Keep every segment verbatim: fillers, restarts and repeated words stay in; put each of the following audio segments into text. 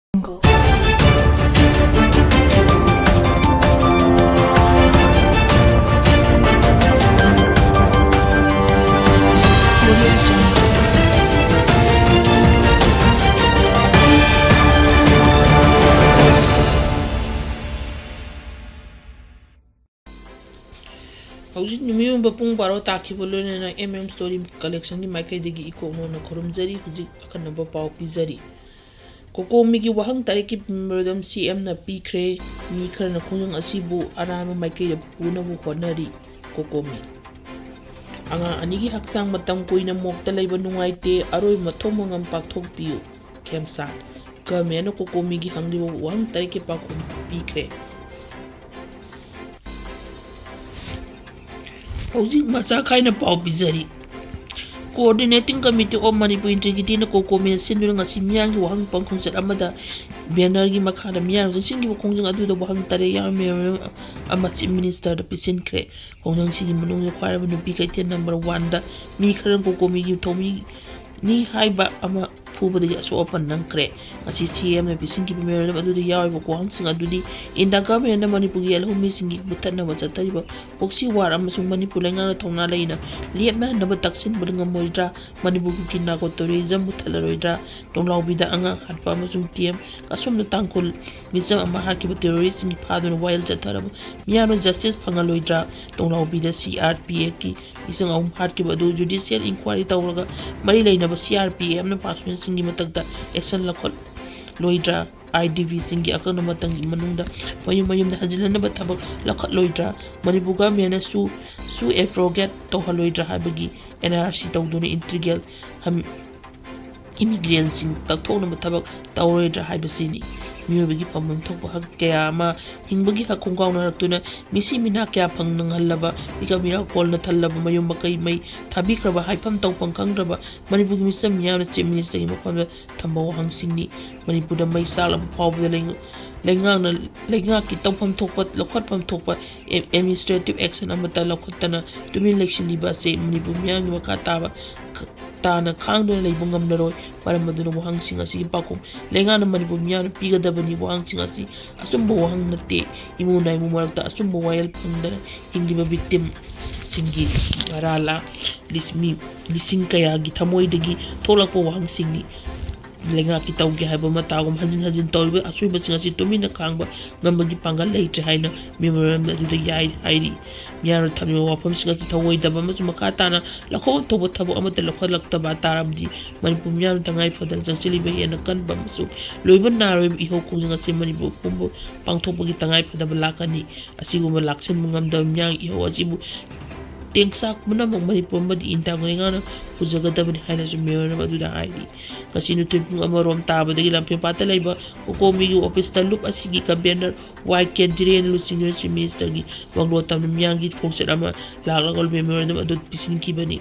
ꯍꯧꯖꯤꯛ ꯅꯨꯃꯤꯠ ꯌꯨꯡꯕ ꯄꯨꯡ ꯕꯥꯔꯣ ꯇꯥꯈꯤꯕ ꯂꯣꯏꯅꯅ M M Story Collectionꯒꯤ ꯃꯥꯏꯀꯩꯗꯒꯤ ꯏꯀꯣꯛ ꯅꯣꯟꯅ ꯈꯨꯔꯨꯝꯖꯔꯤ꯫ ꯍꯧꯖꯤꯛ ꯑꯈꯟꯅꯕ ꯄꯥꯎ ꯄꯤꯖꯔꯤ꯫ ꯀꯣꯀꯣꯃꯤꯒꯤ ꯋꯥꯍꯪ ꯇꯔꯦꯠꯀꯤ memorandum CMꯅ ꯄꯤꯈ꯭ꯔꯦ꯫ ꯃꯤ ꯈꯔꯅ ꯈꯣꯡꯖꯪ ꯑꯁꯤꯕꯨ ꯑꯔꯥꯟꯕ ꯃꯥꯏꯀꯩꯗ ꯄꯨꯅꯕ ꯍꯣꯠꯅꯔꯤ꯫ ꯀꯣꯀꯣꯃꯤ꯫ ꯑꯉꯥꯡ ꯑꯅꯤꯒꯤ ꯍꯛꯆꯥꯡ ꯃꯇꯝ ꯀꯨꯏꯅ ꯃꯣꯛꯇ ꯂꯩꯕ ꯅꯨꯡꯉꯥꯏꯇꯦ꯫ ꯑꯔꯣꯏꯕ ꯃꯊꯧ ꯃꯉꯝ ꯄꯥꯡꯊꯣꯛꯄꯤꯌꯨ꯫ ꯈꯦꯝꯆꯥꯟ꯫ Governmentꯅ ꯀꯣꯀꯣꯃꯤꯒꯤ ꯍꯪꯂꯤꯕ ꯋꯥꯍꯪ ꯇꯔꯦꯠꯀꯤ ꯄꯥꯎꯈꯨꯝ ꯄꯤꯈ꯭ꯔꯦ꯫ ꯍꯧꯖꯤꯛ ꯃꯆꯥ ꯈꯥꯏꯅ ꯄꯥꯎ ꯄꯤꯖꯔꯤ꯫ Coordinating Committee of Manipur Integrityꯅ ꯀꯣꯀꯣꯃꯤꯅ ꯁꯤꯟꯗꯨꯅ ꯉꯁꯤ ꯃꯤꯌꯥꯝꯒꯤ ꯋꯥꯍꯪ ꯄꯥꯎꯈꯨꯝꯆꯠ ꯑꯃꯗ bannerꯒꯤ ꯃꯈꯥꯗ ꯃꯤꯌꯥꯝꯅ ꯆꯪꯁꯤꯟꯈꯤꯕ ꯈꯣꯡꯖꯪ ꯑꯗꯨꯗ ꯋꯥꯍꯪ ꯇꯔꯦꯠ ꯌꯥꯎꯔꯕ memorandum ꯑꯃ Chief Ministerꯗ ꯄꯤꯁꯤꯟꯈ꯭ꯔꯦ꯫ ꯈꯣꯡꯖꯪꯁꯤꯒꯤ ꯃꯅꯨꯡꯗ ꯈ꯭ꯋꯥꯏꯔꯕ ꯅꯨꯄꯤ ꯀꯩꯊꯦꯜ number oneꯗ ꯃꯤ ꯈꯔꯅ ꯀꯣꯀꯣꯃꯤꯒꯤ ꯊꯧꯃꯤꯅꯤ ꯍꯥꯏꯕ ꯑꯃ ꯐꯨꯕꯗꯒꯤ ꯑꯁꯣꯛ ꯑꯄꯟ ꯅꯪꯈ꯭ꯔꯦ꯫ ꯉꯁꯤ CMꯅ ꯄꯤꯁꯤꯟꯈꯤꯕ memorandum ꯑꯗꯨꯗ ꯌꯥꯎꯔꯤꯕ ꯋꯥꯍꯪꯁꯤꯡ ꯑꯗꯨꯗꯤ India governmentꯅ ꯃꯅꯤꯄꯨꯔꯒꯤ ꯌꯦꯜꯍꯧꯃꯤꯁꯤꯡꯒꯤ ꯃꯨꯠꯊꯠꯅꯕ ꯆꯠꯊꯔꯤꯕ proxy war ꯑꯃꯁꯨꯡ ꯃꯅꯤꯄꯨꯔ ꯂꯩꯉꯥꯛꯅ ꯊꯧꯅꯥ ꯂꯩꯅ ꯂꯦꯞꯅꯅꯕ ꯇꯛꯁꯤꯟꯕ ꯉꯝꯃꯣꯏꯗ꯭ꯔꯥ? ꯃꯅꯤꯄꯨꯔꯒꯤ narco terrorism ꯃꯨꯠꯊꯠꯂꯔꯣꯏꯗ꯭ꯔꯥ? ꯅꯣꯡꯂꯥꯎꯕꯤꯗ ꯑꯉꯥꯡ ꯍꯥꯠꯄ ꯑꯃꯁꯨꯡ TM ꯑꯁꯣꯝꯅ ꯇꯥꯡꯈꯨꯜ ꯃꯤꯆꯝ ꯑꯃ ꯍꯥꯠꯈꯤꯕ terroristꯁꯤꯡ ꯐꯥꯗꯨꯅ ꯋꯥꯌꯦꯜ ꯆꯠꯊꯔꯕ ꯃꯤꯌꯥꯝꯅ justice ꯐꯪꯍꯜꯂꯣꯏꯗ꯭ꯔꯥ? ꯅꯣꯡꯂꯥꯎꯕꯤꯗ CRPFꯀꯤ ꯃꯤꯆꯪ ꯑꯍꯨꯝ ꯍꯥꯠꯈꯤꯕ ꯑꯗꯨ judicial inquiry ꯇꯧꯔꯒ ꯃꯔꯤ ꯂꯩꯅꯕ CRPFꯅ personnelꯁꯤꯡꯒꯤ ꯃꯊꯛꯇ action ꯂꯧꯈꯠꯂꯣꯏꯗ꯭ꯔꯥ? IDPꯁꯤꯡꯒꯤ ꯑꯀꯛꯅꯕ ꯃꯇꯝꯒꯤ ꯃꯅꯨꯡꯗ ꯃꯌꯨꯝ ꯃꯌꯨꯝꯗ ꯍꯟꯖꯤꯜꯍꯟꯅꯕ ꯊꯕꯛ ꯂꯧꯈꯠꯂꯣꯏꯗ꯭ꯔꯥ? ꯃꯅꯤꯄꯨꯔ governmentꯅ ꯁꯨ, ꯁꯨ abrogate ꯇꯧꯍꯜꯂꯣꯏꯗ꯭ꯔꯥ ꯍꯥꯏꯕꯒꯤ NRC ꯇꯧꯗꯨꯅ illegal ꯍꯝ-, immigrantꯁꯤꯡ ꯇꯛꯊꯣꯛꯅꯕ ꯊꯕꯛ ꯇꯧꯔꯣꯏꯗ꯭ꯔꯥ ꯍꯥꯏꯕꯁꯤꯅꯤ꯫ ꯃꯤꯑꯣꯏꯕꯒꯤ ꯐꯪꯐꯝ ꯊꯣꯛꯄ ꯍꯛ ꯀꯌꯥ ꯑꯃ ꯍꯤꯡꯕꯒꯤ ꯍꯛ ꯈꯣꯡꯒꯥꯎꯅꯔꯛꯇꯨꯅ ꯃꯤꯁꯤ ꯃꯤꯅꯥ ꯀꯌꯥ ꯐꯪ ꯅꯪꯍꯜꯂꯕ, ꯃꯤꯀꯞ ꯃꯤꯔꯥꯎ ꯀꯣꯜꯅ ꯊꯜꯂꯕ, ꯃꯌꯨꯝ ꯃꯀꯩ ꯃꯩ ꯊꯥꯕꯤꯈ꯭ꯔꯕ, ꯍꯥꯏꯐꯝ ꯇꯧꯐꯝ ꯈꯪꯗ꯭ꯔꯕ ꯃꯅꯤꯄꯨꯔꯒꯤ ꯃꯤꯆꯝ ꯃꯤꯌꯥꯝꯅ Chief Ministerꯒꯤ ꯃꯐꯝꯗ ꯊꯝꯕ ꯋꯥꯍꯪꯁꯤꯡꯅꯤ꯫ ꯃꯅꯤꯄꯨꯔꯗ ꯃꯩ ꯆꯥꯛꯂꯕ ꯐꯥꯎꯕꯗ ꯂꯩꯉ-, ꯂꯩꯉꯥꯛꯅ, ꯂꯩꯉꯥꯛꯀꯤ ꯇꯧꯐꯝ ꯊꯣꯛꯄ, ꯂꯧꯈꯠꯐꯝ ꯊꯣꯛꯄ ꯑꯦ-, administrative action ꯑꯃꯠꯇ ꯂꯧꯈꯠꯇꯅ ꯇꯨꯃꯤꯟ ꯂꯩꯁꯤꯜꯂꯤꯕ ꯑꯁꯤ ꯃꯅꯤꯄꯨꯔ ꯃꯤꯌꯥꯝꯒꯤ ꯃꯈꯥ ꯇꯥꯕ ꯈ-, ꯇꯥꯅ ꯈꯥꯡꯗꯨꯅ ꯂꯩꯕ ꯉꯝꯂꯔꯣꯏ꯫ ꯃꯔꯝ ꯑꯗꯨꯅ ꯋꯥꯍꯪꯁꯤꯡ ꯑꯁꯤꯒꯤ ꯄꯥꯎꯈꯨꯝ ꯂꯩꯉꯥꯛꯅ ꯃꯅꯤꯄꯨꯔ ꯃꯤꯌꯥꯝꯅ ꯄꯤꯒꯗꯕꯅꯤ꯫ ꯋꯥꯍꯪꯁꯤꯡ ꯑꯁꯤ ꯑꯆꯨꯝꯕ ꯋꯥꯍꯪ ꯅꯠꯇꯦ꯫ ꯏꯃꯨꯡ ꯃꯅꯨꯡ ꯃꯔꯛꯇ ꯑꯆꯨꯝꯕ ꯋꯥꯌꯦꯜ ꯐꯪꯗꯅ ꯍꯤꯡꯂꯤꯕ victimꯁꯤꯡꯒꯤ ꯃꯔꯥꯜꯂ ꯂꯤꯁ-, ꯃꯤ ꯂꯤꯁꯤꯡ ꯀꯌꯥꯒꯤ ꯊꯃꯣꯏꯗꯒꯤ ꯊꯣꯛꯂꯛꯄ ꯋꯥꯍꯪꯁꯤꯡꯅꯤ꯫ ꯂꯩꯉꯥꯛꯀꯤ ꯇꯧꯒꯦ ꯍꯥꯏꯕ ꯃꯇꯥꯒꯨꯝ ꯍꯟꯖꯤꯟ ꯍꯟꯖꯤꯟ ꯇꯧꯔꯤꯕ ꯑꯁꯣꯏꯕꯁꯤꯡ ꯑꯁꯤ ꯇꯨꯃꯤꯟꯅ ꯈꯥꯡꯕ ꯉꯝꯕꯒꯤ ꯄꯥꯡꯒꯜ ꯂꯩꯇ꯭ꯔꯦ ꯍꯥꯏꯅ memorandum ꯑꯗꯨꯗ ꯌꯥꯏ ꯍꯥꯏꯔꯤ꯫ ꯃꯤꯌꯥꯝꯅ ꯊꯝꯂꯤꯕ ꯋꯥꯐꯝꯁꯤꯡ ꯑꯁꯤ ꯊꯧꯑꯣꯏꯗꯕ ꯑꯃꯁꯨꯡ ꯃꯈꯥ ꯇꯥꯅ ꯂꯧꯈꯠꯐꯝ ꯊꯣꯛꯄ ꯊꯕꯛ ꯑꯃꯠꯇ ꯂꯧꯈꯠꯂꯛꯇꯕ ꯇꯥꯔꯕꯗꯤ ꯃꯅꯤꯄꯨꯔ ꯃꯤꯌꯥꯝꯅ ꯇꯉꯥꯏ ꯐꯗꯅ ꯆꯪꯁꯤꯜꯂꯤꯕ ꯍꯦꯟꯅ ꯀꯟꯕ ꯑꯃꯁꯨꯡ ꯂꯣꯏꯕ ꯅꯥꯏꯔꯣꯏꯕ ꯏꯍꯧ ꯈꯣꯡꯖꯪ ꯑꯁꯤ ꯃꯅꯤꯄꯨꯔ ꯄꯨꯝꯕ ꯄꯥꯡꯊꯣꯛꯄꯒꯤ ꯇꯉꯥꯏ ꯐꯗꯕ ꯂꯥꯛꯀꯅꯤ꯫ ꯑꯁꯤꯒꯨꯝꯕ ꯂꯥꯛꯁꯤꯟꯕ ꯉꯝꯗꯕ ꯃꯤꯌꯥꯝꯒꯤ ꯏꯍꯧ ꯑꯁꯤꯕꯨ ꯇꯦꯡꯆꯥꯛ ꯄꯨꯝꯅꯃꯛ ꯃꯅꯤꯄꯨꯔ ꯑꯃꯗꯤ ꯏꯟꯗꯤꯌꯥ ꯂꯩꯉꯥꯛꯅ ꯄꯨꯖꯒꯗꯕꯅꯤ ꯍꯥꯏꯅꯁꯨ memorandum ꯑꯗꯨꯗ ꯍꯥꯏꯔꯤ꯫ ꯉꯁꯤ ꯅꯨꯡꯊꯤꯜ ꯄꯨꯡ ꯑꯃꯔꯣꯝ ꯇꯥꯕꯗꯒꯤ ꯂꯝꯐꯦꯜꯄꯥꯠꯇ ꯂꯩꯕ ꯀꯣꯀꯣꯃꯤꯒꯤ officeꯇ ꯂꯨꯞ ꯑꯁꯤꯒꯤ convener ꯋꯥꯏ ꯀꯦ ꯙꯤꯔꯦꯟ ꯂꯨꯆꯤꯡꯗꯨꯅ Chief Ministerꯒꯤ ꯕꯪꯒ꯭ꯂꯣ ꯇꯝꯅ ꯃꯤꯌꯥꯝꯒꯤ ꯈꯣꯡꯆꯠ ꯑꯃ ꯂꯥꯛꯂꯒ memorandum ꯑꯗꯨ ꯄꯤꯁꯤꯟꯈꯤꯕꯅꯤ꯫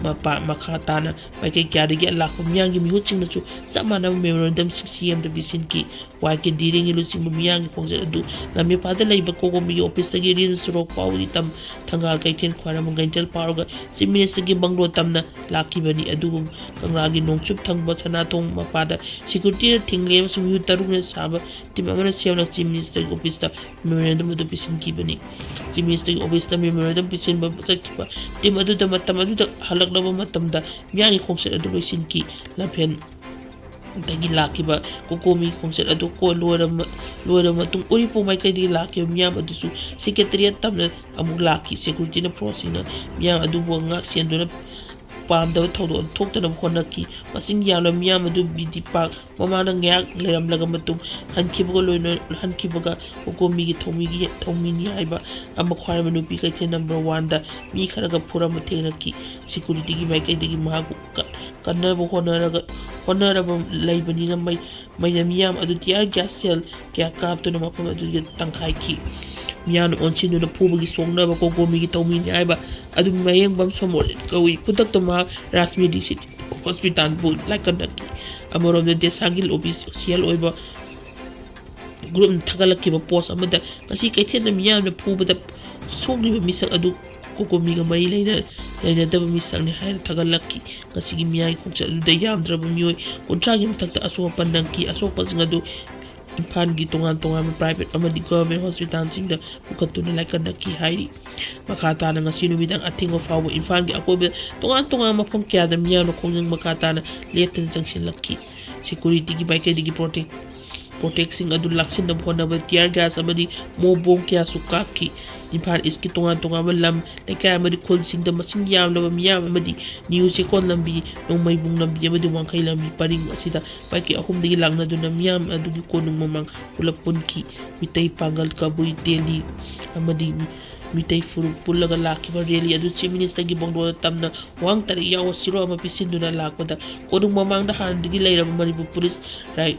ꯃꯄꯥ-, ꯃꯈꯥ ꯇꯥꯅ ꯃꯥꯏꯀꯩ ꯀꯌꯥꯗꯒꯤ ꯂꯥꯛꯄ ꯃꯤꯌꯥꯝꯒꯤ ꯃꯤꯍꯨꯠꯁꯤꯡꯅꯁꯨ ꯆꯞ ꯃꯥꯟꯅꯕ memorandum ꯁꯤꯛꯁꯤ ꯑꯃꯗ ꯄꯤꯁꯤꯟꯈꯤ꯫ ꯋꯥꯏ ꯀꯦ ꯙꯤꯔꯦꯟꯒꯤ ꯂꯨꯆꯤꯡꯕ ꯃꯤꯌꯥꯝꯒꯤ ꯈꯣꯡꯆꯠ ꯑꯗꯨ ꯂꯝꯐꯦꯜꯄꯥꯠꯇ ꯂꯩꯕ ꯀꯣꯀꯣꯃꯤꯒꯤ officeꯇꯒꯤ ꯔꯤꯝꯁ ꯁꯣꯔꯣꯛ ꯐꯥꯎꯕꯒꯤ ꯇꯝ ꯊꯪꯒꯥꯜ ꯀꯩꯊꯦꯜ ꯈ꯭ꯋꯥꯏꯔꯝꯕꯟ ꯀꯩꯊꯦꯜ ꯐꯥꯎꯔꯒ Chief Ministerꯒꯤ ꯕꯪꯒ꯭ꯂꯣ ꯇꯝꯅ ꯂꯥꯛꯈꯤꯕꯅꯤ꯫ ꯑꯗꯨꯕꯨ ꯀꯪꯂꯥꯒꯤ ꯅꯣꯡꯆꯨꯞ ꯊꯪꯕ ꯁꯅꯥꯊꯣꯡ ꯃꯄꯥꯗ securityꯅ ꯊꯤꯡꯂꯦ ꯑꯃꯁꯨꯡ ꯃꯤꯑꯣꯏ ꯇꯔꯨꯛꯅ ꯁꯥꯕ team ꯑꯃꯅ ꯁꯦꯝꯂꯒ Chief Ministerꯒꯤ officeꯇ memorandum ꯑꯗꯨ ꯄꯤꯁꯤꯟꯈꯤꯕꯅꯤ꯫ Chief Ministerꯒꯤ officeꯇ memorandum ꯄꯤꯁꯤꯟꯕ ꯆꯠꯈꯤꯕ team ꯑꯗꯨꯗ ꯃꯇꯝ ꯑꯗꯨꯗ ꯍꯜꯂꯛꯂꯕ ꯃꯇꯝꯗ ꯃꯤꯌꯥꯝꯒꯤ ꯈꯣꯡꯆꯠ ꯑꯗꯨ ꯂꯣꯏꯁꯤꯟꯈꯤ꯫ ꯂꯝꯐꯦꯜ ꯗꯒꯤ ꯂꯥꯛꯈꯤꯕ ꯀꯣꯀꯣꯃꯤ ꯈꯣꯡꯆꯠ ꯑꯗꯨ ꯀꯣ-, ꯂꯣꯏꯔꯕ-, ꯂꯣꯏꯔꯕ ꯃꯇꯨꯡ ꯎꯔꯤꯄꯣꯛ ꯃꯥꯏꯀꯩꯗꯒꯤ ꯂꯥꯛꯈꯤꯕ ꯃꯤꯌꯥꯝ ꯑꯗꯨꯁꯨ Secretariat ꯇꯝꯅ ꯑꯃꯨꯛ ꯂꯥꯛꯈꯤ꯫ Securityꯅ forceꯁꯤꯡꯅ ꯃꯤꯌꯥꯝ ꯑꯗꯨꯕꯨ ꯉꯥꯛ ꯁꯦꯟꯗꯨꯅ ꯄꯥꯝꯗꯕ ꯊꯧꯗꯣꯛ ꯑꯗꯨ ꯊꯣꯛꯇꯅꯕ ꯍꯣꯠꯅꯈꯤ꯫ ꯃꯁꯤꯡ ꯌꯥꯝꯂꯕ ꯃꯤꯌꯥꯝ ꯑꯗꯨ ꯕꯤ ꯗꯤ ꯄꯥꯔꯛ ꯃꯃꯥꯡꯗ ꯉꯥꯏꯍꯥꯛ ꯂꯩꯔꯝꯂꯒ ꯃꯇꯨꯡ ꯍꯟꯈꯤꯕꯒ ꯂꯣꯏꯅ-, ꯍꯟꯈꯤꯕꯒ ꯀꯣꯀꯣꯃꯤꯒꯤ ꯊꯧꯃꯤꯒꯤ, ꯊꯧꯃꯤꯅꯤ ꯍꯥꯏꯕ ꯑꯃ ꯈ꯭ꯋꯥꯏꯔꯝꯕꯟ ꯅꯨꯄꯤ ꯀꯩꯊꯦꯜ number oneꯗ ꯃꯤ ꯈꯔꯒ ꯐꯨꯔꯝꯕ ꯊꯦꯡꯅꯈꯤ꯫ Securityꯒꯤ ꯃꯥꯏꯀꯩꯗꯒꯤ ꯃꯍꯥꯛꯄꯨ ꯀ-, ꯀꯟꯅꯕ ꯍꯣꯠꯅꯔꯒ, ꯍꯣꯠꯅꯔꯕ ꯂꯩꯕꯅꯤꯅ ꯃꯩ-, ꯃꯩꯅ ꯃꯤꯌꯥꯝ ꯑꯗꯨ tear gas shell ꯀꯌꯥ ꯀꯥꯞꯇꯨꯅ ꯃꯐꯝ ꯑꯗꯨꯗ ꯇꯪꯈꯥꯏꯈꯤ꯫ ꯃꯤꯌꯥꯝꯅ ꯑꯣꯟꯁꯤꯟꯗꯨꯅ ꯐꯨꯕꯒꯤ ꯁꯣꯛꯅꯕ ꯀꯣꯀꯣꯃꯤꯒꯤ ꯊꯧꯃꯤꯅꯤ ꯍꯥꯏꯕ ꯑꯗꯨ ꯃꯌꯦꯡꯕꯝ ꯁꯣꯃꯣꯔꯖꯤꯠ ꯀꯧꯏ꯫ ꯈꯨꯗꯛꯇ ꯃꯍꯥꯛ ꯔꯥꯖꯃꯤꯔꯤ ꯁꯤꯇꯤ hospitalꯕꯨ ꯂꯥꯏꯀꯠꯅꯈꯤ꯫ ꯑꯃꯔꯣꯝꯗ ꯗꯦꯁꯥꯒꯤ official ꯑꯣꯏꯕ groupꯅ ꯊꯥꯒꯠꯂꯛꯈꯤꯕ post ꯑꯃꯗ ꯉꯁꯤ ꯀꯩꯊꯦꯜꯗ ꯃꯤꯌꯥꯝꯅ ꯐꯨꯕꯗ ꯁꯣꯛꯂꯤꯕ ꯃꯤꯁꯛ ꯑꯗꯨ ꯀꯣꯀꯣꯃꯤꯒ ꯃꯔꯤ ꯂꯩꯅ-, ꯂꯩꯅꯗꯕ ꯃꯤꯁꯛꯅꯤ ꯍꯥꯏꯅ ꯊꯥꯒꯠꯂꯛꯈꯤ꯫ ꯉꯁꯤꯒꯤ ꯃꯤꯌꯥꯝꯒꯤ ꯈꯣꯡꯆꯠ ꯑꯗꯨꯗ ꯌꯥꯝꯗ꯭ꯔꯕ ꯃꯤꯑꯣꯏ ꯀꯨꯟꯊ꯭ꯔꯥꯒꯤ ꯃꯊꯛꯇ ꯑꯁꯣꯛ ꯑꯄꯟ ꯅꯪꯈꯤ꯫ ꯑꯁꯣꯛꯄꯁꯤꯡ ꯑꯗꯨ ꯏꯝꯐꯥꯜꯒꯤ ꯇꯣꯉꯥꯟ ꯇꯣꯉꯥꯟꯕ private ꯑꯃꯗꯤ government hospitalꯁꯤꯡꯗ ꯄꯨꯈꯠꯇꯨꯅ ꯂꯥꯏꯀꯠꯅꯈꯤ ꯍꯥꯏꯔꯤ꯫ ꯃꯈꯥ ꯇꯥꯅ ꯉꯁꯤ ꯅꯨꯃꯤꯗꯥꯡ ꯑꯊꯦꯡꯕ ꯐꯥꯎꯕ ꯏꯝꯐꯥꯜꯒꯤ ꯑꯀꯣꯏꯕꯗ ꯇꯣꯉꯥꯟ ꯇꯣꯉꯥꯟꯕ ꯃꯐꯝ ꯀꯌꯥꯗ ꯃꯤꯌꯥꯝꯅ ꯈꯣꯡꯖꯪ ꯃꯈꯥ ꯇꯥꯅ ꯂꯦꯞꯇꯅ ꯆꯪꯁꯤꯜꯂꯛꯈꯤ꯫ Securityꯒꯤ ꯃꯥꯏꯀꯩꯗꯒꯤ protect protectꯁꯤꯡ ꯑꯗꯨ ꯂꯥꯛꯁꯤꯟꯅꯕ ꯍꯣꯠꯅꯕꯗ tear gas ꯑꯃꯗꯤ mob bomb ꯀꯌꯥꯁꯨ ꯀꯥꯞꯈꯤ꯫ ꯏꯝꯐꯥꯜ Eastꯀꯤ ꯇꯣꯉꯥꯟ ꯇꯣꯉꯥꯟꯕ ꯂꯝ, ꯂꯩꯀꯥꯏ ꯑꯃꯗꯤ ꯈꯨꯜꯁꯤꯡꯗ ꯃꯁꯤꯡ ꯌꯥꯝꯂꯕ ꯃꯤꯌꯥꯝ ꯑꯃꯗꯤ ꯅꯤꯎ ꯆꯦꯛꯀꯣꯟ ꯂꯝꯕꯤ, ꯅꯣꯡꯃꯩꯕꯨꯡ ꯂꯝꯕꯤ ꯑꯃꯗꯤ ꯋꯥꯡꯈꯩ ꯂꯝꯕꯤ ꯄꯔꯤꯡ ꯑꯁꯤꯗ ꯃꯥꯏꯀꯩ ꯑꯍꯨꯝꯗꯒꯤ ꯂꯥꯛꯅꯗꯨꯅ ꯃꯤꯌꯥꯝ ꯑꯗꯨꯒꯤ ꯀꯣꯅꯨꯡ ꯃꯃꯥꯡ ꯄꯨꯂꯞ ꯄꯨꯟꯈꯤ꯫ ꯃꯤꯇꯩ, ꯄꯥꯡꯒꯜ, ꯀꯕꯨꯏ, ꯇꯦꯂꯤ ꯑꯃꯗꯤ ꯃꯤ-, ꯃꯤꯇꯩ ꯐꯨꯔꯨꯞ ꯄꯨꯜꯂꯒ ꯂꯥꯛꯈꯤꯕ rally ꯑꯗꯨ Chief Ministerꯒꯤ ꯕꯪꯒ꯭ꯂꯣꯗ ꯇꯝꯅ ꯋꯥꯍꯪ ꯇꯔꯦꯠ ꯌꯥꯎꯕ ꯁꯤꯔꯣ ꯑꯃ ꯄꯤꯁꯤꯟꯗꯨꯅ ꯂꯥꯛꯄꯗ ꯀꯣꯅꯨꯡ ꯃꯃꯥꯡꯗ ꯍꯥꯟꯅꯗꯒꯤ ꯂꯩꯔꯕ ꯃꯅꯤꯄꯨꯔ ꯄꯨꯂꯤꯁ, ꯔꯥꯏ-,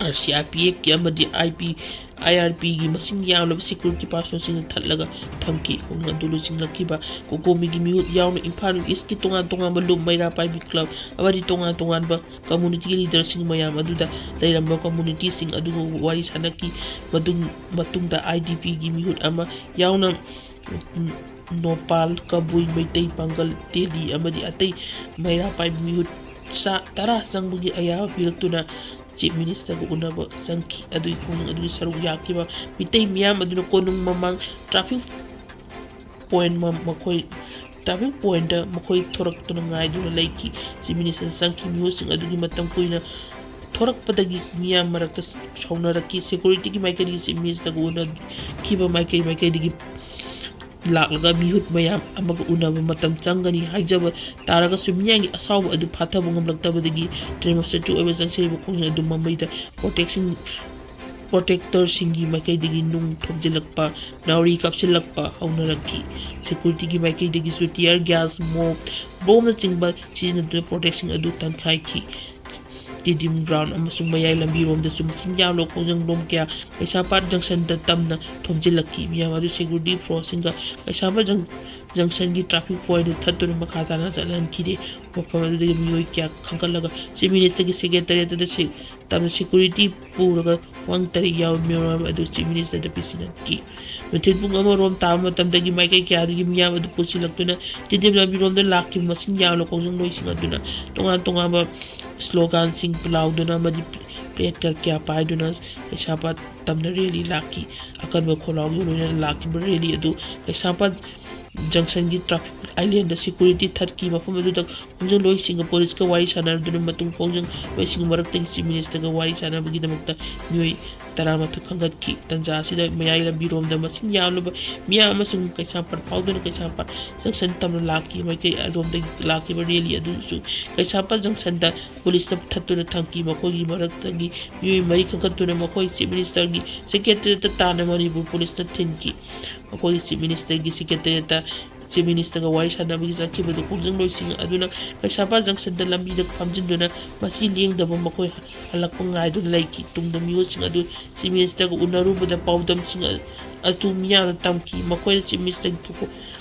RCRPFꯀꯤ ꯑꯃꯗꯤ IP, IRPꯒꯤ ꯃꯁꯤꯡ ꯌꯥꯝꯂꯕ security personnelꯁꯤꯡꯅ ꯊꯠꯂꯒ ꯊꯝꯈꯤ꯫ ꯈꯣꯡꯖꯪ ꯑꯗꯨ ꯂꯨꯆꯤꯡꯂꯛꯈꯤꯕ ꯀꯣꯀꯣꯃꯤꯒꯤ ꯃꯤꯍꯨꯠ ꯌꯥꯎꯅ ꯏꯝꯐꯥꯜ Eastꯀꯤ ꯇꯣꯉꯥꯟ ꯇꯣꯉꯥꯟꯕ ꯂꯨꯞ, ꯃꯩꯔꯥ ꯄꯥꯏꯕꯤ club ꯑꯃꯗꯤ ꯇꯣꯉꯥꯟ ꯇꯣꯉꯥꯟꯕ community leaderꯁꯤꯡ ꯃꯌꯥꯝ ꯑꯗꯨꯗ ꯂꯩꯔꯝꯕ communityꯁꯤꯡ ꯑꯗꯨꯒ ꯋꯥꯔꯤ ꯁꯥꯅꯈꯤ꯫ ꯃꯇꯨꯡ-, ꯃꯇꯨꯡꯗ IDPꯒꯤ ꯃꯤꯍꯨꯠ ꯑꯃ ꯌꯥꯎꯅ, ꯎꯝ, ꯅꯣꯄꯥꯜ, ꯀꯕꯨꯏ, ꯃꯩꯇꯩ, ꯄꯥꯡꯒꯜ, ꯇꯦꯂꯤ ꯑꯃꯗꯤ ꯑꯇꯩ ꯃꯩꯔꯥ ꯄꯥꯏꯕꯤ ꯃꯤꯍꯨꯠ ꯆꯥ ꯇꯔꯥ ꯆꯪꯕꯒꯤ ꯑꯌꯥꯕ ꯄꯤꯔꯛꯇꯨꯅ Chief Ministerꯒ ꯎꯅꯕ ꯆꯪꯈꯤ꯫ ꯑꯗꯨꯒꯤ ꯈꯣꯡꯖꯪ ꯑꯗꯨꯒꯤ ꯁꯔꯨꯛ ꯌꯥꯈꯤꯕ ꯃꯤꯇꯩ ꯃꯤꯌꯥꯝ ꯑꯗꯨꯅ ꯀꯣꯅꯨꯡ ꯃꯃꯥꯡ traffic point ꯃ-, ꯃꯈꯣꯏ, traffic pointꯇ ꯃꯈꯣꯏ ꯊꯣꯔꯛꯇꯨꯅ ꯉꯥꯏꯗꯨꯅ ꯂꯩꯈꯤ꯫ Chief Ministerꯅ ꯆꯪꯈꯤ꯫ ꯃꯤꯍꯨꯠꯁꯤꯡ ꯑꯗꯨꯒꯤ ꯃꯇꯝ ꯀꯨꯏꯅ ꯊꯣꯔꯛꯄꯗꯒꯤ ꯃꯤꯌꯥꯝ ꯃꯔꯛꯇ ꯁꯥꯎꯅꯔꯛꯈꯤ꯫ Securityꯒꯤ ꯃꯥꯏꯀꯩꯗꯒꯤ Chief Ministerꯒ ꯎꯅꯈꯤꯕ ꯃꯥꯏꯀꯩ ꯃꯥꯏꯀꯩꯗꯒꯤ ꯂꯥꯛꯂꯒ ꯃꯤꯍꯨꯠ ꯃꯌꯥꯝ ꯑꯃꯒ ꯎꯅꯕ ꯃꯇꯝ ꯆꯪꯒꯅꯤ ꯍꯥꯏꯖꯕ ꯇꯥꯔꯒꯁꯨ ꯃꯤꯌꯥꯝꯒꯤ ꯑꯁꯥꯎꯕ ꯑꯗꯨ ꯐꯥꯊꯕ ꯉꯝꯂꯛꯇꯕꯗꯒꯤ demonstrative ꯑꯣꯏꯕ ꯆꯪꯁꯤꯜꯂꯤꯕ ꯈꯣꯡꯖꯪ ꯑꯗꯨ ꯃꯃꯩꯗ protectꯁꯤꯡ, protectorꯁꯤꯡꯒꯤ ꯃꯥꯏꯀꯩꯗꯒꯤ ꯅꯨꯡ ꯊꯣꯝꯖꯤꯜꯂꯛꯄ, ꯅꯥꯎꯔꯤ ꯀꯥꯞꯁꯤꯜꯂꯛꯄ ꯍꯧꯅꯔꯛꯈꯤ꯫ Securityꯒꯤ ꯃꯥꯏꯀꯩꯗꯒꯤꯁꯨ tear gas, mob, bombꯅꯆꯤꯡꯕ ꯁꯤꯖꯤꯟꯅꯗꯨꯅ protectꯁꯤꯡ ꯑꯗꯨ ꯇꯥꯟꯈꯥꯏꯈꯤ꯫ Stadium ground ꯑꯃꯁꯨꯡ ꯃꯌꯥꯏ ꯂꯝꯕꯤꯔꯣꯝꯗꯁꯨ ꯃꯁꯤꯡ ꯌꯥꯝꯂꯕ ꯈꯣꯡꯖꯪꯂꯣꯝ ꯀꯌꯥ ꯀꯩꯁꯥꯝꯄꯥꯠ junctionꯗ ꯇꯝꯅ ꯊꯣꯝꯖꯤꯜꯂꯛꯈꯤ꯫ ꯃꯤꯌꯥꯝ ꯑꯗꯨ security forceꯁꯤꯡꯒ ꯀꯩꯁꯥꯝꯄꯥꯠ jun-, junctionꯒꯤ traffic pointꯗ ꯊꯠꯇꯨꯅ ꯃꯈꯥ ꯇꯥꯅ ꯆꯠꯍꯟꯈꯤꯗꯦ꯫ ꯃꯐꯝ ꯑꯗꯨꯗꯒꯤ ꯃꯤꯑꯣꯏ ꯀꯌꯥ ꯈꯟꯒꯠꯂꯒ Chief Ministerꯒꯤ secretariatꯇ ꯁꯦ-, ꯇꯝꯅ security ꯄꯨꯔꯒ ꯋꯥꯍꯪ ꯇꯔꯦꯠ ꯌꯥꯎꯕ memorandum ꯑꯗꯨ Chief Ministerꯗ ꯄꯤꯁꯤꯟꯅꯈꯤ꯫ ꯅꯨꯡꯊꯤꯜ ꯄꯨꯡ ꯑꯃ ꯔꯣꯝ ꯇꯥꯕ ꯃꯇꯝꯗꯒꯤ ꯃꯥꯏꯀꯩ ꯀꯌꯥꯗꯒꯤ ꯃꯤꯌꯥꯝ ꯑꯗꯨ ꯄꯨꯟꯁꯤꯜꯂꯛꯇꯨꯅ ꯇꯤꯗꯤꯝ ꯂꯝꯕꯤꯔꯣꯝꯗ ꯂꯥꯛꯈꯤꯕ ꯃꯁꯤꯡ ꯌꯥꯝꯂꯕ ꯈꯣꯡꯖꯪꯂꯣꯏꯁꯤꯡ ꯑꯗꯨꯅ ꯇꯣꯉꯥꯟ ꯇꯣꯉꯥꯟꯕ ꯁ꯭ꯂꯣꯒꯥꯟꯁꯤꯡ ꯂꯥꯎꯗꯨꯅ ꯑꯃꯗꯤ ꯄ꯭ꯂꯦ-, ꯄ꯭ꯂꯦꯀꯥꯔꯗ ꯀꯌꯥ ꯄꯥꯏꯗꯨꯅ ꯀꯩꯁꯥꯝꯄꯥꯠ ꯇꯝꯅ ꯔꯦꯂꯤ ꯂꯥꯛꯈꯤ꯫ ꯑꯀꯟꯕ ꯈꯣꯜꯂꯥꯎꯒꯤ ꯂꯣꯏꯅꯅ ꯂꯥꯛꯈꯤꯕ ꯔꯦꯂꯤ ꯑꯗꯨ ꯀꯩꯁꯥꯝꯄꯥꯠ ꯖꯪꯁꯟꯒꯤ ꯇ꯭ꯔꯥꯐꯤꯛ ꯑꯥꯏꯂꯦꯟꯗ ꯁꯦꯀ꯭ꯌꯨꯔꯤꯇꯤ ꯊꯠꯈꯤ꯫ ꯃꯐꯝ ꯑꯗꯨꯗ ꯈꯣꯡꯖꯪꯂꯣꯏꯁꯤꯡꯒ ꯄꯨꯂꯤꯁꯀ ꯋꯥꯔꯤ ꯁꯥꯟꯅꯗꯨꯅ ꯃꯇꯨꯡ ꯈꯣꯡꯖꯪꯂꯣꯏꯁꯤꯡꯒꯤ ꯃꯔꯛꯇꯒꯤ ꯆꯤꯐ ꯃꯤꯅꯤꯁꯇꯔꯒ ꯋꯥꯔꯤ ꯁꯥꯟꯅꯕꯒꯤꯗꯃꯛꯇ ꯃꯤꯑꯣꯏ ꯇꯔꯥꯃꯥꯊꯣꯏ ꯈꯟꯒꯠꯈꯤ꯫ ꯇꯟꯖꯥ ꯑꯁꯤꯗ ꯃꯌꯥꯏ ꯂꯝꯕꯤꯔꯣꯝꯗ ꯃꯁꯤꯡ ꯌꯥꯝꯂꯕ ꯃꯤꯌꯥꯝ ꯑꯃꯁꯨꯡ ꯀꯩꯁꯥꯝꯄꯥꯠ ꯐꯥꯎꯗꯨꯅ ꯀꯩꯁꯥꯝꯄꯥꯠ ꯖꯪꯁꯟ ꯇꯝꯅ ꯂꯥꯛꯈꯤ꯫ ꯃꯥꯏꯀꯩ ꯑꯗꯣꯝꯗꯒꯤ ꯂꯥꯛꯈꯤꯕ ꯔꯦꯂꯤ ꯑꯗꯨꯁꯨ ꯀꯩꯁꯥꯝꯄꯥꯠ ꯖꯪꯁꯟꯗ ꯄꯨꯂꯤꯁꯅ ꯊꯠꯇꯨꯅ ꯊꯝꯈꯤ꯫ ꯃꯈꯣꯏꯒꯤ ꯃꯔꯛꯇꯒꯤ ꯃꯤꯑꯣꯏ ꯃꯔꯤ ꯈꯟꯒꯠꯇꯨꯅ ꯃꯈꯣꯏ ꯆꯤꯐ ꯃꯤꯅꯤꯁꯇꯔꯒꯤ ꯁꯦꯀ꯭ꯔꯦꯇꯔꯤꯌꯦꯠꯇ ꯇꯥꯟꯅ ꯃꯅꯤꯄꯨꯔ ꯄꯨꯂꯤꯁꯅ ꯊꯤꯟꯈꯤ꯫ ꯃꯈꯣꯏꯒꯤ ꯆꯤꯐ ꯃꯤꯅꯤꯁꯇꯔꯒꯤ ꯁꯦꯀ꯭ꯔꯦꯇꯔꯤꯌꯦꯠꯇ ꯆꯤꯐ ꯃꯤꯅꯤꯁꯇꯔꯒ ꯋꯥꯔꯤ ꯁꯥꯟꯅꯕꯒꯤ ꯆꯠꯈꯤꯕꯗꯨ ꯈꯣꯡꯖꯪꯂꯣꯏꯁꯤꯡ ꯑꯗꯨꯅ ꯀꯩꯁꯥꯝꯄꯥꯠ ꯖꯪꯁꯟꯗ ꯂꯝꯕꯤꯗ ꯐꯝꯖꯤꯟꯗꯨꯅ ꯃꯁꯤ ꯂꯦꯡꯗꯕ ꯃꯈꯣꯏ ꯍꯜꯂꯛꯄ ꯉꯥꯏꯗꯨꯅ ꯂꯩꯈꯤ꯫ ꯇꯨꯡꯗ ꯃꯤꯑꯣꯏꯁꯤꯡ ꯑꯗꯨ ꯆꯤꯐ ꯃꯤꯅꯤꯁꯇꯔꯒ ꯎꯅꯔꯨꯕꯗ ꯄꯥꯎꯗꯝꯁꯤꯡ ꯑ-, ꯑꯗꯨ ꯃꯤꯌꯥꯝꯅ ꯇꯝꯈꯤ꯫ ꯃꯈꯣꯏꯅ ꯆꯤꯐ ꯃꯤꯅꯤꯁꯇꯔꯒꯤ ꯀꯣꯀꯣ-,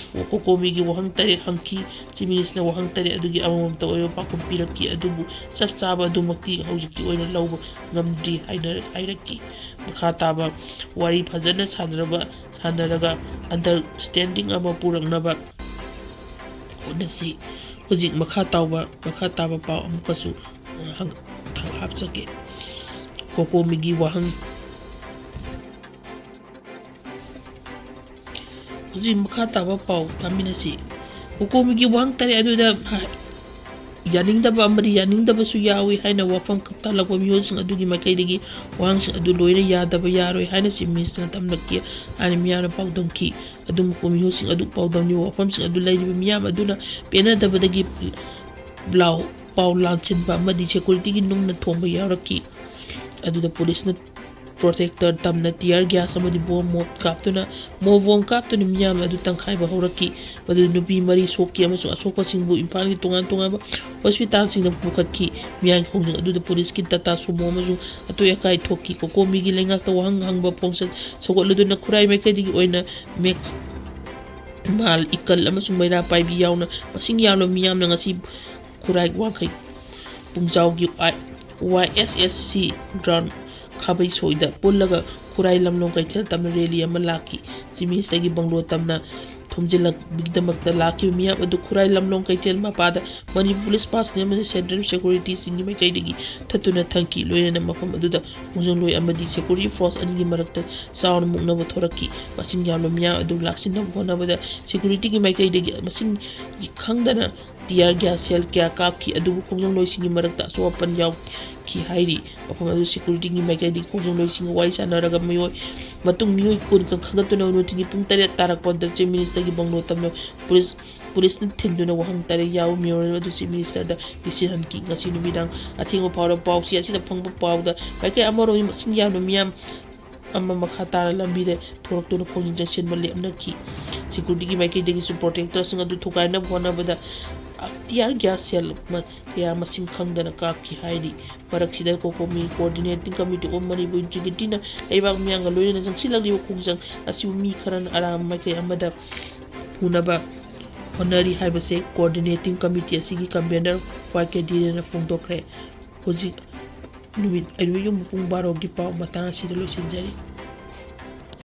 ꯀꯣꯀꯣꯃꯤꯒꯤ ꯋꯥꯍꯪ ꯇꯔꯦꯠ ꯍꯪꯈꯤ꯫ ꯆꯤꯐ ꯃꯤꯅꯤꯁꯇꯔꯅ ꯋꯥꯍꯪ ꯇꯔꯦꯠ ꯑꯗꯨꯒꯤ ꯑꯃꯃꯝꯇ ꯑꯣꯏꯕ ꯄꯥꯎꯈꯨꯝ ꯄꯤꯔꯛꯈꯤ, ꯑꯗꯨꯕꯨ ꯆꯞ ꯆꯥꯕ ꯑꯗꯨꯃꯛꯇꯤ ꯍꯧꯖꯤꯛꯀꯤ ꯑꯣꯏꯅ ꯂꯧꯕ ꯉꯝꯗ꯭ꯔꯤ ꯍꯥꯏꯅ ꯍꯥꯏꯔꯛꯈꯤ꯫ ꯃꯈꯥ ꯇꯥꯕ ꯋꯥꯔꯤ ꯐꯖꯅ ꯁꯥꯟꯅꯔꯕ, ꯁꯥꯟꯅꯔꯒ ꯑꯟꯗꯔꯁ꯭ꯇꯦꯟꯗꯤꯡ ꯑꯃ ꯄꯨꯔꯛꯅꯕ ꯍꯣꯠꯅꯁꯤ꯫ ꯍꯧꯖꯤꯛ ꯃꯈꯥ ꯇꯥꯕ, ꯃꯈꯥ ꯇꯥꯕ ꯄꯥꯎ ꯑꯃꯨꯛꯀꯁꯨ, ꯑ, ꯍꯪ-, ꯍꯥꯞꯆꯒꯦ꯫ ꯀꯣꯀꯣꯃꯤꯒꯤ ꯋꯥꯍꯪ꯫ ꯍꯧꯖꯤꯛ ꯃꯈꯥ ꯇꯥꯕ ꯄꯥꯎ ꯇꯥꯃꯤꯟꯅꯁꯤ꯫ ꯀꯣꯀꯣꯃꯤꯒꯤ ꯋꯥꯍꯪ ꯇꯔꯦꯠ ꯑꯗꯨꯗ ꯍ-, ꯌꯥꯅꯤꯡꯗꯕ ꯑꯃꯗꯤ ꯌꯥꯅꯤꯡꯗꯕꯁꯨ ꯌꯥꯎꯏ ꯍꯥꯏꯅ ꯋꯥꯐꯝ ꯈꯞꯇꯥꯜꯂꯛꯄ ꯃꯤꯑꯣꯏꯁꯤꯡ ꯑꯗꯨꯒꯤ ꯃꯥꯏꯀꯩꯗꯒꯤ ꯋꯥꯍꯪꯁꯤꯡ ꯑꯗꯨ ꯂꯣꯏꯅ ꯌꯥꯗꯕ ꯌꯥꯔꯣꯏ ꯍꯥꯏꯅ ꯆꯤꯐ ꯃꯤꯅꯤꯁꯇꯔꯅ ꯇꯝꯂꯛꯈꯤ ꯍꯥꯏꯅ ꯃꯤꯌꯥꯝꯅ ꯄꯥꯎꯗꯝꯈꯤ꯫ ꯑꯗꯨꯝ ꯃꯤꯑꯣꯏꯁꯤꯡ ꯑꯗꯨ ꯄꯥꯎꯗꯝꯂꯤꯕ ꯋꯥꯐꯝꯁꯤꯡ ꯑꯗꯨ ꯂꯩꯔꯤꯕ ꯃꯤꯌꯥꯝ ꯑꯗꯨꯅ ꯄꯦꯟꯅꯗꯕꯗꯒꯤ ꯂꯥꯎ-, ꯄꯥꯎ ꯂꯥꯟꯁꯤꯟꯕ ꯑꯃꯗꯤ ꯁꯦꯀ꯭ꯌꯨꯔꯤꯇꯤꯒꯤ ꯅꯨꯡꯅ ꯊꯣꯝꯕ ꯌꯥꯎꯔꯛꯈꯤ꯫ ꯑꯗꯨꯗ ꯄꯨꯂꯤꯁꯅ ꯄ꯭ꯔꯣꯇꯦꯛꯇꯔ ꯇꯝꯅ ꯇꯤꯌꯔ ꯒ꯭ꯌꯥꯁ ꯑꯃꯗꯤ ꯕꯣꯝ ꯃꯣꯞ ꯀꯥꯞꯇꯨꯅ, ꯃꯣꯞ ꯕꯣꯝ ꯀꯥꯞꯇꯨꯅ ꯃꯤꯌꯥꯝ ꯑꯗꯨ ꯇꯪꯈꯥꯏꯕ ꯍꯧꯔꯛꯈꯤ꯫ ꯃꯗꯨꯗ ꯅꯨꯄꯤ ꯃꯔꯤ ꯁꯣꯛꯈꯤ ꯑꯃꯁꯨꯡ ꯑꯁꯣꯛꯄꯁꯤꯡꯕꯨ ꯏꯝꯐꯥꯜꯒꯤ ꯇꯣꯉꯥꯟ ꯇꯣꯉꯥꯟꯕ ꯍꯣꯁꯄꯤꯇꯥꯜꯁꯤꯡꯗ ꯄꯨꯈꯠꯈꯤ꯫ ꯃꯤꯌꯥꯝꯒꯤ ꯈꯣꯡꯖꯪ ꯑꯗꯨꯗ ꯄꯨꯂꯤꯁꯀꯤ ꯇꯥꯇꯥ ꯁꯨꯃꯣ ꯑꯃꯁꯨꯡ ꯑꯇꯣꯏ ꯑꯀꯥꯏ ꯊꯣꯛꯈꯤ꯫ ꯀꯣꯀꯣꯃꯤꯒꯤ ꯂꯩꯉꯥꯛꯇ ꯋꯥꯍꯪ ꯍꯪꯕ ꯈꯣꯡꯆꯠ ꯁꯧꯒꯠꯂꯗꯨꯅ ꯈꯨꯔꯥꯏ ꯃꯥꯏꯀꯩꯗꯒꯤ ꯑꯣꯏꯅ ꯃꯦꯛꯁ ꯃꯥꯜ, ꯏꯀꯜ ꯑꯃꯁꯨꯡ ꯃꯩꯔꯥ ꯄꯥꯏꯕꯤ ꯌꯥꯎꯅ ꯃꯁꯤꯡ ꯌꯥꯝꯂꯕ ꯃꯤꯌꯥꯝꯅ ꯉꯁꯤ ꯈꯨꯔꯥꯏ ꯋꯥꯡꯈꯩ ꯄꯨꯡꯖꯥꯎꯒꯤ ꯋꯥꯏ-, ꯋꯥꯏ ꯑꯦꯁ ꯑꯦꯁ ꯁꯤ ꯒ꯭ꯔꯥꯎꯟ ꯈꯥꯕꯩ ꯁꯣꯏꯗ ꯄꯨꯜꯂꯒ ꯈꯨꯔꯥꯏ ꯂꯝꯂꯣꯡ ꯀꯩꯊꯦꯜ ꯇꯝꯅ ꯔꯦꯂꯤ ꯑꯃ ꯂꯥꯛꯈꯤ꯫ ꯆꯤꯐ ꯃꯤꯅꯤꯁꯇꯔꯒꯤ ꯕꯪꯒ꯭ꯂꯣ ꯇꯝꯅ ꯊꯣꯝꯖꯤꯜꯂꯛꯄꯒꯤꯗꯃꯛꯇ ꯂꯥꯛꯈꯤꯕ ꯃꯤꯌꯥꯝ ꯑꯗꯨ ꯈꯨꯔꯥꯏ ꯂꯝꯂꯣꯡ ꯀꯩꯊꯦꯜ ꯃꯄꯥꯗ ꯃꯅꯤꯄꯨꯔ ꯄꯨꯂꯤꯁ ꯄꯥꯔꯁꯅꯦꯜ ꯑꯃꯗꯤ ꯁꯦꯟꯇ꯭ꯔꯦꯜ ꯁꯦꯀ꯭ꯌꯨꯔꯤꯇꯤꯁꯤꯡꯒꯤ ꯃꯥꯏꯀꯩꯗꯒꯤ ꯊꯠꯇꯨꯅ ꯊꯝꯈꯤ꯫ ꯂꯣꯏꯅꯅ ꯃꯐꯝ ꯑꯗꯨꯗ ꯈꯣꯡꯖꯪꯂꯣꯏ ꯑꯃꯗꯤ ꯁꯦꯀ꯭ꯌꯨꯔꯤꯇꯤ ꯐꯣꯔꯁ ꯑꯅꯤꯒꯤ ꯃꯔꯛꯇ ꯆꯥꯎꯅ ꯃꯨꯛꯅꯕ ꯊꯣꯔꯛꯈꯤ꯫ ꯃꯁꯤꯡ ꯌꯥꯝꯂꯕ ꯃꯤꯌꯥꯝ ꯑꯗꯨ ꯂꯥꯛꯁꯤꯟꯅꯕ ꯍꯣꯠꯅꯕꯗ ꯁꯦꯀ꯭ꯌꯨꯔꯤꯇꯤꯒꯤ ꯃꯥꯏꯀꯩꯗꯒꯤ ꯃꯁꯤꯡ ꯈꯪꯗꯅ ꯇꯤꯌꯥꯔ ꯒ꯭ꯌꯥꯁ ꯁꯦꯜ ꯀꯌꯥ ꯀꯥꯞꯈꯤ, ꯑꯗꯨꯕꯨ ꯈꯣꯡꯖꯪꯂꯣꯏꯁꯤꯡꯒꯤ ꯃꯔꯛꯇ ꯑꯁꯣꯛ ꯑꯄꯟ ꯌꯥꯎꯈꯤ ꯍꯥꯏꯔꯤ꯫ ꯃꯐꯝ ꯑꯗꯨ ꯁꯦꯀ꯭ꯌꯨꯔꯤꯇꯤꯒꯤ ꯃꯥꯏꯀꯩꯗꯒꯤ ꯈꯣꯡꯖꯪꯂꯣꯏꯁꯤꯡꯒ ꯋꯥꯔꯤ ꯁꯥꯟꯅꯔꯒ ꯃꯤꯑꯣꯏ ꯃꯇꯨꯡ ꯃꯤꯑꯣꯏ ꯀꯨꯟ ꯈꯛ ꯈꯟꯒꯠꯇꯨꯅ ꯅꯨꯡꯊꯤꯜꯒꯤ ꯄꯨꯡ ꯇꯔꯦꯠ ꯇꯥꯔꯛꯄꯗ ꯆꯤꯐ ꯃꯤꯅꯤꯁꯇꯔꯒꯤ ꯕꯪꯒ꯭ꯂꯣ ꯇꯝꯅ ꯄꯨꯂꯤꯁ ꯄꯨꯂꯤꯁꯅ ꯊꯤꯟꯗꯨꯅ ꯋꯥꯍꯪ ꯇꯔꯦꯠ ꯌꯥꯎꯕ ꯃꯦꯃꯣꯔꯦꯟꯗꯝ ꯑꯗꯨ ꯆꯤꯐ ꯃꯤꯅꯤꯁꯇꯔꯗ ꯄꯤꯁꯤꯟꯍꯟꯈꯤ꯫ ꯉꯁꯤ ꯅꯨꯃꯤꯗꯥꯡ ꯑꯊꯦꯡꯕ ꯐꯥꯎꯕ ꯄꯥꯎꯆꯦ ꯑꯁꯤꯗ ꯐꯪꯕ ꯄꯥꯎꯗ ꯃꯥꯏꯀꯩ ꯑꯃꯔꯣꯝꯒꯤ ꯃꯁꯤꯡ ꯌꯥꯝꯅ ꯃꯤꯌꯥꯝ ꯑꯃ ꯃꯈꯥ ꯇꯥꯅ ꯂꯝꯕꯤꯗ ꯊꯣꯔꯛꯇꯨꯅ ꯈꯣꯡꯖꯪ ꯆꯪꯁꯤꯟꯕ ꯂꯦꯞꯅꯈꯤ꯫ ꯁꯦꯀ꯭ꯌꯨꯔꯤꯇꯤꯒꯤ ꯃꯥꯏꯀꯩꯗꯒꯤꯁꯨ ꯄ꯭ꯔꯣꯇꯦꯁꯇꯔꯁꯤꯡ ꯑꯗꯨ ꯊꯨꯒꯥꯏꯅꯕ ꯍꯣꯠꯅꯕꯗ ꯇꯤꯌꯥꯔ ꯒ꯭ꯌꯥꯁ ꯁꯦꯜ ꯃ-, ꯀꯌꯥ ꯃꯁꯤꯡ ꯈꯪꯗꯅ ꯀꯥꯞꯈꯤ ꯍꯥꯏꯔꯤ꯫ ꯃꯔꯛꯁꯤꯗ ꯀꯣꯀꯣꯃꯤ ꯀꯣꯑꯣꯔꯗꯤꯅꯦꯇꯤꯡ ꯀꯃꯤꯇꯤ ꯑꯣꯐ ꯃꯅꯤꯄꯨꯔ, ꯖꯤꯒꯤꯇꯤꯅ ꯂꯩꯕꯥꯛ ꯃꯤꯌꯥꯝꯒ ꯂꯣꯏꯅꯅ ꯆꯪꯁꯤꯜꯂꯛꯂꯤꯕ ꯈꯣꯡꯖꯪ ꯑꯁꯤꯕꯨ ꯃꯤ ꯈꯔꯅ ꯑꯔꯥꯟꯕ ꯃꯥꯏꯀꯩ ꯑꯃꯗ ꯄꯨꯅꯕ ꯍꯣꯠꯅꯔꯤ ꯍꯥꯏꯕꯁꯦ ꯀꯣꯑꯣꯔꯗꯤꯅꯦꯇꯤꯡ ꯀꯃꯤꯇꯤ ꯑꯁꯤꯒꯤ ꯀꯟꯚꯦꯅꯔ ꯋꯥꯏ ꯀꯦ ꯙꯤꯔꯦꯟꯅ ꯐꯣꯡꯗꯣꯛꯈ꯭ꯔꯦ꯫ ꯍꯧꯖꯤꯛ ꯅꯨꯃꯤꯠ ꯑꯌꯨꯛ ꯄꯨꯡ ꯕꯥꯔꯣꯒꯤ ꯄꯥꯎ ꯃꯇꯥꯡ ꯑꯁꯤꯗ ꯂꯣꯏꯁꯤꯟꯖꯔꯤ꯫